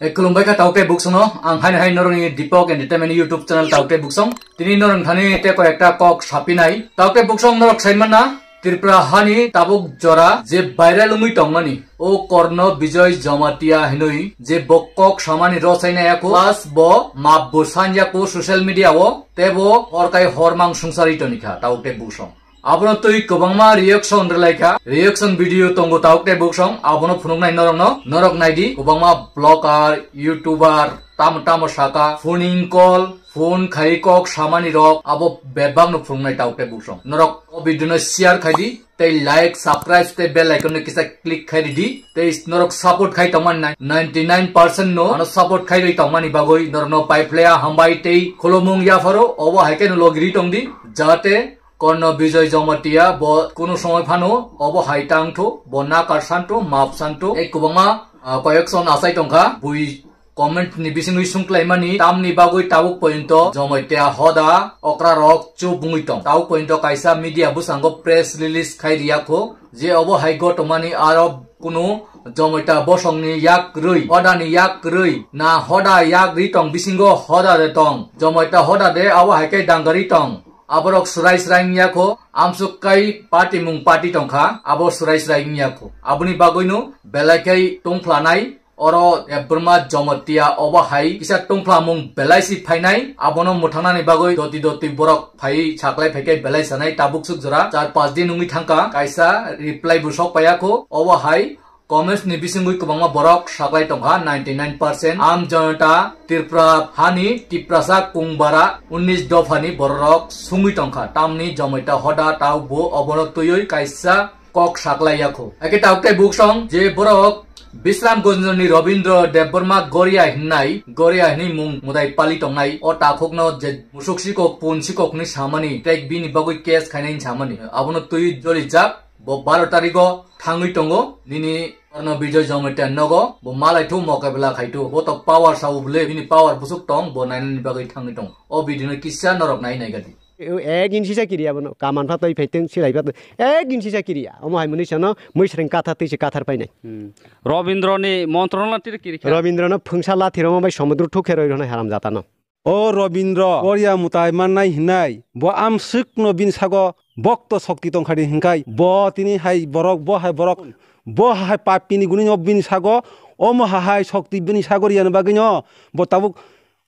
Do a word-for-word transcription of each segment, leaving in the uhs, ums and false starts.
E, khulumbai kha taukte buksongno, ang haino hai norokni Deepak Entertainment YouTube channel taukte buksong. Tini norok thani te koi ekta kok sapinai. Taukte buksong norok saimana, Tripura hani tabuk jora je viral wngwi tongmani, o Korno Bijoy Jamatia hinwi je bo kok samani rosainai ako, plus bo map bo sanjako social media o, tebo hor kai hor mang sungsari tonikha taukte buksong. Abono twi kwbangma reaction rwlaikha, reaction video tongo taukte buksong, abono phunuknai norokno, norok naidi, kwbangma vlogger, YouTuber, tamo tamo saka, phoning call, phone khai kok samani rok, abo bebakno phunuknai taukte buksong. Norok o video no share khaidi, tei like, subscribe, tei bell icon no kisa click khai ridi, tei norok support khai tongmani nai-, ninety nine percent no ano support khai rwi tongmani bagwi norokno paiphlaya hambai tei khulumung yapharo obo hai khe no logiri tongdi, jate Korno Bijoy Jamatia bo kunu somoi phano obo hai tangtho, bo nakar santo, map santo, tei kwbangma, ah, koyekjon achai tongkha, bui comment ni bisingwi sungklaimani, tamni bagwi tabuk pointo Jamatia hoda okra rok chup wngwi tong. Tabuk pointo kaisa media bwskango press release khai riyakho, je obo hai gotomani aro kunu Jamatia bosongni yak kwrwi, hodani yak kwrwi, na hoda yak ri tong bisingo hoda de tong. Jamatia hoda de abo hai khe dangari tong. Aborok surai surai wngya kho, amsuk kai party mung party tongkha, abo surai surai wngya kho. Aboni bagwino belai khe tongphlanai, oro Debbarma Jamatia obo hai kisa tongphlamung belai si phainai, abono mwthangnani bagwi doti doti borok phai saklai phai khe belai sanai, tabuk suk jora char panch din wngwi thangkha, kaisa reply bo sok paiya kho, obo hai comments ni bisingwi kwbangma borok saklai tongkha, ninety nine percent. Am Janata Tripura hani Tiprasa Kungbara unnish dophani bororok sungwi tongkha, tamni Jamatia hoda tau bo obono twiwi kaisa kok saklai yakho. Eke tauk tei buksong je borok Bisramganjni Rabindra Debbarma Goria hinnai, Goria hinwi mung mudai pali tongnai, o takhukno je musuk sikok pun sikokni samani, tei bini bagwi case khainai samani, abono twi jolijak. Bo baro tarigo thangwi tongo, nini Korno Bijoy Jamatia nogo, bo malai thu mokabela khai thu, bo to power sao bole, bini power busuk tong, bo nainani bagwi thangwi tong. O video no kisa norok nai nai gadi. Ek inchi sa kiriya bono, kaman pha twi phai teng, silai pha twi, ek inchi sa kiriya. Omo hai mwnwi sano, mwisreng katha twi se kathar painai. Hmm. Robindro ni montro na tiri kiri kha? Robindro no phungsa lathi roma bai somudro thuk khe roi rwnai haram jata no. O Robindro, Goria mutai mannai hinai, bo amswkno bini sago bokto shokti tongkhadi hinkai, bo tini hai borok, bo hai borok, bo hai papini guni no bini sago, omo hai shokti bini sago riyani bagwino, bo tabuk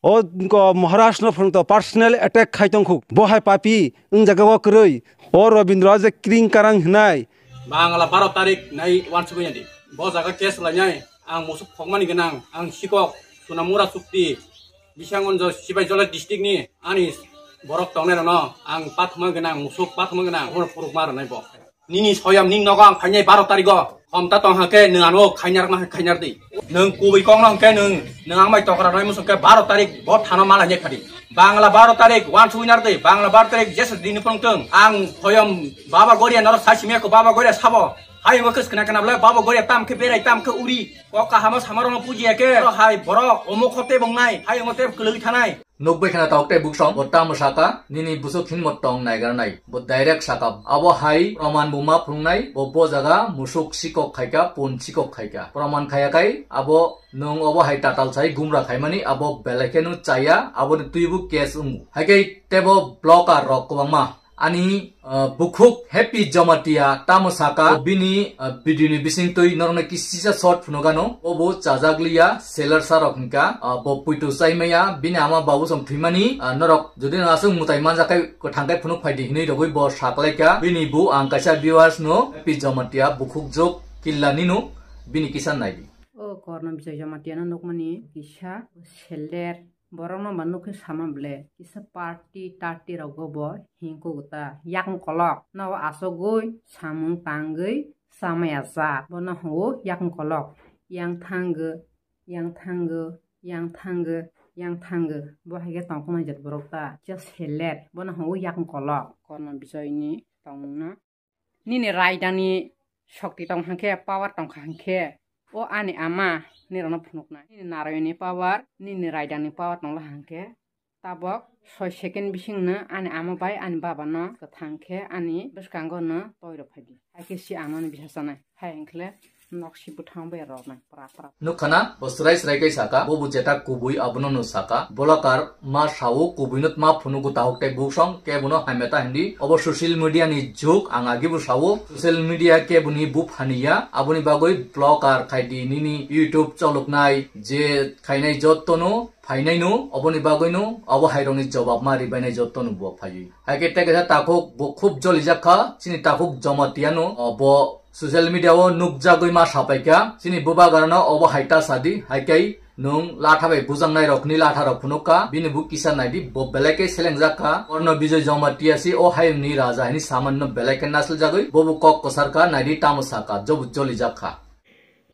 o ko Maharashtra phwrwngto personal attack khai tongkhuk, bo hai papi wngjaga o kwrwi, o Robindro je kring karang hinai. Bangla baro tarik nai wansugwi nadi, bo jaga case lainai, ang musuk phokmani gwnang, ang sikok, Sunamura chukti, Bishangonjo Sibaijala district ni ani borok tongnai rano ang pathuma gwnang, musuk pathuma gwnang, omo purukma rwnai bo. Nini soyam ning nogo ang phainai baro tarigo. Homta tong hake nwng ano khainar ma khainar di. Nwng kubui kong no hake nwng, nwng ang bai tokra noi musuk ke baro tarik bo thano mala nye khadi. Bangla baro tarik wan suinar di. Bangla baro tarik jesa dini prong tong. Ang soyam Baba Goria noro sai simi ko Baba Goria sabo. Hai mo kes kena kena bla Baba Goria tam ke berai tam ke uri. Kok kahamo samarong puji ke. Hai borok omo khote bongnai. Hai omo te kelui thanai. Nukbai khana tauk tei buksong, bo tamo saka, nini busuk hinmo tong naigarnai, bo direct saka, abo hai proman bo ma phunuknai, bo bo jaga musuk sikok khaika, pun sikok khaika, proman khaya kai, abo nwng obo hai tatal sai gumra khaimani, abo belai kheno chaya, aboni twibo case wngo. Haikhe tebo blogger rok kwbangma, ani, ah, bukhuk Happy Jamatia tamo saka, bini, ah, video ni bising twi norokno kisisa short phunukano, obo chajak liya, seller sa rok hinka, ah, bo puitu chai maya, bini ama babu song thwimani, ah, norok jodi no aswk mutai manjak kai kwthang kai phunuk phaidi hinwi rogwi bo saklaika, bini bu ang kaisa viewers no Happy Jamatia bukhuk jok killa nino bini kisa naidi. O Korno Bijoy Jamatia no nukmani kisa seller. Borokno ba nukhe sama ble, kisa party tarty rogo bo hingkuk ta, yakung kolok no asogwi samung tangwi chamaya cha, bono hwngo yakung kolok, yang thangwi, yang thangwi, yang thangwi, yang thangwi, bo hai khe tongkho nai jat borok ta, just helet, bono hwngo yakung kolok, Korno Bijoy ni tongmung no. Nini raidani shokti tong hangkhe, power tongkha hangkhe, o ani ama nirokno phunuknai. Nini narayoni power, nini raidani power tongla hangkhe, tabok soi second bisingno ani ama bai ani babano kwthang khe ani bwskango no toiro phaidi. Haikhe si ano ani bisa chanai. Hai hwnkhe Noksi bwthang bai rwnai pra pra. Nukha na, bo srai srai khe saka, bo bo jeta kubui abono no saka. Bolakar ma sao kubui no ma phunugo tahuk tei buksong, kebo no hamya ta hindi. Obo social media ni jug, ang agi bo sao. Social media kebo ni buphani ya, aboni bagwi blogger khai di nini YouTube choloknai, je khainai jotto no, phainai no, oboni bagwi no, obo hai rokni jobab ma ribainai jotto no bo phaiwi. Hai khe tei kaisa takhuk bo khub jolijak kha, chini takhuk Jamatia no, o bo social media o nukjagwi ma sapai kha, chini bubagrano obo hai ta sadi, hai khe nwng latha bai bujangnai rokni latha rok phunuk kha, bini bo kisa naidi, bo belai khe selengjak kha, Korno Bijoy Jamatia si o hayungni raja hini samani no belai khe nasil jagwi, bo bo kok kwsar kha, naidi tamo sa kha, jobo jolijak kha.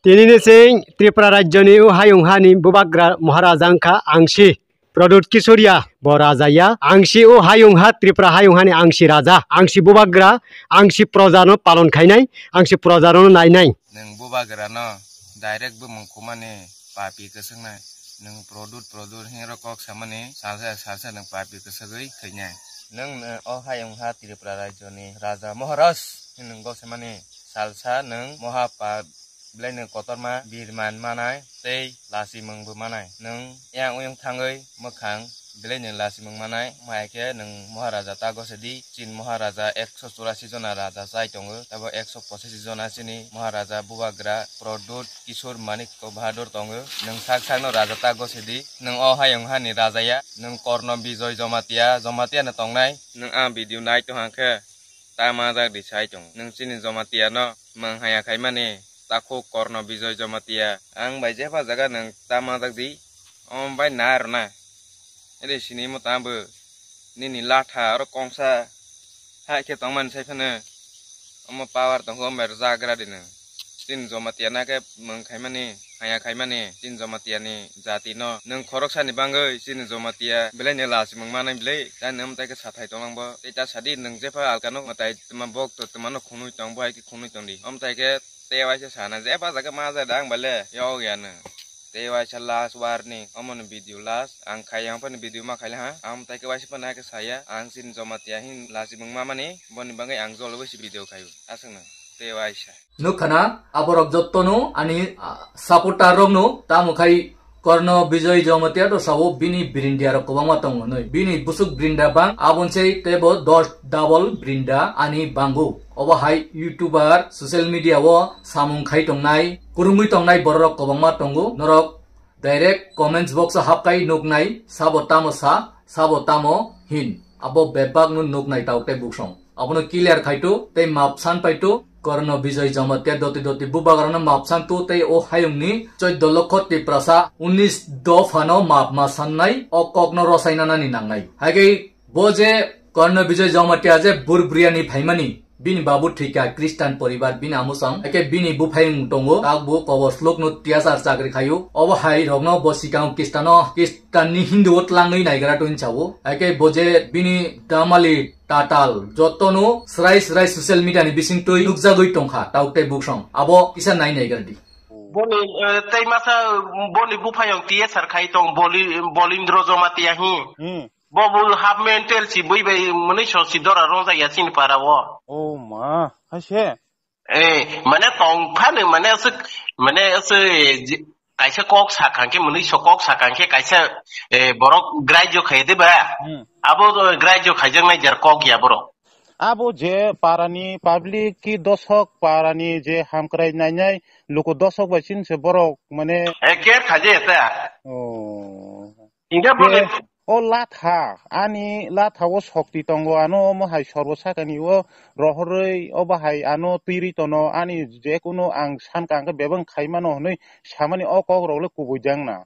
Tini ni sing Tripura rajyo ni o hayung hani bubagra Maharaja wngkha Angsi. Pradyut Kishoriya bo raja ya. Angsi o hayung ha Tripura hayung hani angsi raja. Angsi bubagra, angsi proja no palon khainai, angsi proja no nainai. Nwng bubagra no direct bumung khumani papi kwswngnai. Nwng Pradyut, Pradyut hinwi kok samani salsa, salsa nwng papi kwswgwi thwinai. Nwng, nwng o hayung ha Tripura rajyo ni raja Maharaj hinwi kok samani salsa nwng moha pa-, belai nwng kotorma birman manai tei lachimung bo manai. Nwng yang uyung thangwi mwkhang belai nwng lachimung manai, wngkha khe nwng Maharaja ta gosedi, chin Maharaja ekso churasi jona raja chai tongo, tabo ekso pochashi jona chini Maharaja bubagra Pradyut Kishore Manik Bahadur tongo. Nwng sak sakno raja ta gosedi, nwng o hayung hani raja ya, nwng Korno Bijoy Jamatia, Jamatia no tongnai, nwng a video nai tongkha khe ta majak di sai tong. Nwng chini Jamatia no mwng haya khaimani takhuk Korno Bijoy Jamatia. Ang bai jepha jaga nwng ta majak di, omo bai na rwna. Ede sini mo tamo nini latha oro kongsa hai khe tongmani sai phano omo power tongkha omo bai rwjak gra di nwng. Chini Jamatia na khe mwng khaimani, haya khaimani, chini Jamatia ni jati no. Nwng khoroksa ni bangwi chini Jamatia belai ni lachimung manai belai, tei nwng tai khe sathai tonglang bo. Tei ta sadi nwng jepha alka no mwtai tma bok to tma no khunui tong bo hai khe khunui tong di. Omo tai khe tei waisa sana jepha jaga ma ja dang bale yog ya nwng. Tei waisa last warning, omo ni video last. Ang khai yang phano video ma khaila ha. Ang tai khe waisa phano hai khe saya. Ang chini Jamatia hin lachimung mamani, boni bagwi ang jolo waisa video khaio. Aswk no. Tei waisa. Nukha na, aborok jotto no ani, ah, supporter rok no, tamo khai Korno Bijoy Jamatia to sao bini birindia rok kwbangma tongo nwi. Bini busuk birindia bang, aboni se tebo dos double birindia ani bango. Obo hai YouTuber, social media o samung khai tongnai, kwrwngwi tongnai borok rok kwbangma tongo. Norok direct comments box o hapkai nuknai, sabo tamo sa, sabo tamo hin. Abo bebak no nuknai tao tei buksong. Abono clear khaito tei map san paito. Korno Bijoy Jamatia doti doti bubagrano map santo tei o hayungni chaudo lokho Tiprasa unis dophano map ma sannai o kokno rosaina nani nangnai. Haikhe bo je Korno Bijoy Jamatia je Burbriani phaimani, bini babu thwikha Christian poribar, bini amusong, haikhe bini buphayung tongo, tak bo kobor slokno tiyasar chakri khaio. Obo hai rokno bo sikang Christiano, Christian ni Hindu o tlangwi naigra twi sao. Haikhe bo je bini damali tatal jotono srai srai social media ni bisingtwi nukjagwi tongkha, tauk tei buksong. Abo kisa nai naigra di. Boni, eh, tei masa boni buphayung T S R khai tong Boli-, Bolindro Jamatia hi. Hmm. Bo bo half mental si bui bai mwnwi so si dora rongjak ya chini para o. Oh ma, hai se. Eh, mane tong phano mane aswk, mane aswk, eh, ji-, kaisa kok sakang khe mwnwi so kok sakang khe kaisa, eh, borok graijo khai de ba. Hmm. Abo to graijo khaijaknai jar kok ya borok. Abo je parani public ki dosok parani je hamkrai nainai luku dosok bai chini se borok mane. Eh, care khaje ta. Oh. Inga bole. O latha, ani latha o sokti tongo, ano omo hai sorbo sakani o rohorwi, obo hai ano twirwi tono, ani jekuno ang sankha hwnkhe bebak khai mano hwnwi samani o kok rok le kubui jang na.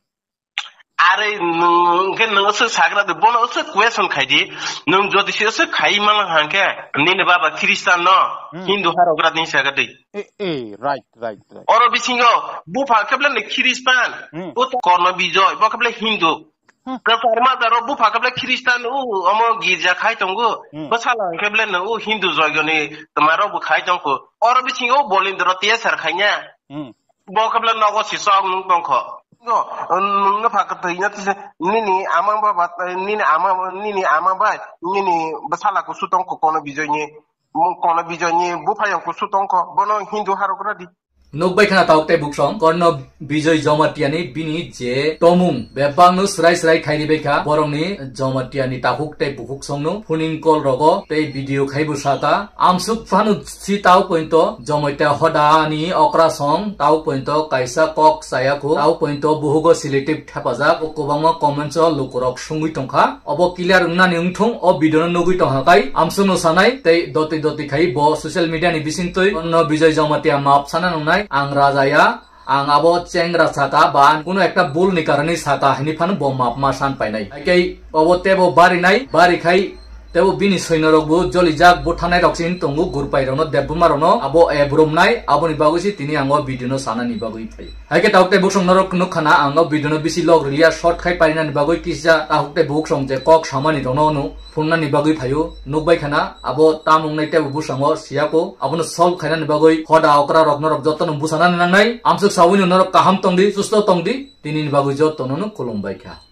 Are nwng hwnkhe nwng aswk sagra de, bono aswk question khai di, nwng jodi se aswk khai mano hwnkhe, nini baba Christian no, Hmm. Hindu harok rat ni saga de. Eh, eh, right, right, right. Oro bisingo bupha kheble ni Christian, Hmm. Bo to Korno Bijoy, bo kheble Hindu. Hmm. Kwchar majaro bupha kheble Christian, u, omo girja khai tongo. Hmm. Bwsala kheble no u Hindu joigoni twmarok bo khai tongkho. Oro bisingo Bolindro T S R khainya. Hmm. Bo kheble nogo si chok nung tongkho. No, nungno pha kwtwi no tisa nini ama baba, nini ama, nini ama bai, nini bwsala kusu tongkho Korno Bijoyni, Korno Bijoyni buphayung kusu tongkho. Bono Hindu harok radi. Nukbai khana tabuk tei buksong Korno Bijoy Jamatia ni bini je tomung bebak no srai srai khairi bai kha, borok ni Jamatia ni takhuk tei bukhuk song no phuning kol rogo tei video khai bo saka. Amsuk phano si tabuk pointo Jamatia hoda ni okra song tabuk pointo kaisa kok chaya kho, tabuk pointo buhugo selective thepajak o kwbangma comments o lukurok sungwi tongkha. Obo clear wngnani wngthung, o video no nugwi tongkha kai amsukno sanai tei doti doti khai bo social media ni bisingtwi Korno Bijoy Jamatia map sana nangnai, ang raja ya, ang abo chengra saka ba kunu ekta bul ni karani saka hini phano bo map ma san painai. Haikhe obo tebo barinai, bari khai tebo bini soino rok bo jolijak, buthanai rok sin tongo, gurpai rok no, debuma rok no abo ebrumnai, aboni bagwi si tini ang o video no sanani bagwi phai. Haikhe tabuk tei buksong norok nukha na, ang o video no bisi log rwliya, short khai painani bagwi kisa tabuk tei buksong je kok samani rok no no phunnani bagwi phaio, nukbai khana abo tamung nai tebo busango siyako, abono solve khainani bagwi hoda okra rok norok jotono busanani nangnai. Amsuk sawino norok kaham tongdi, susto tongdi, tinini bagwi jotono no khulumbai kha.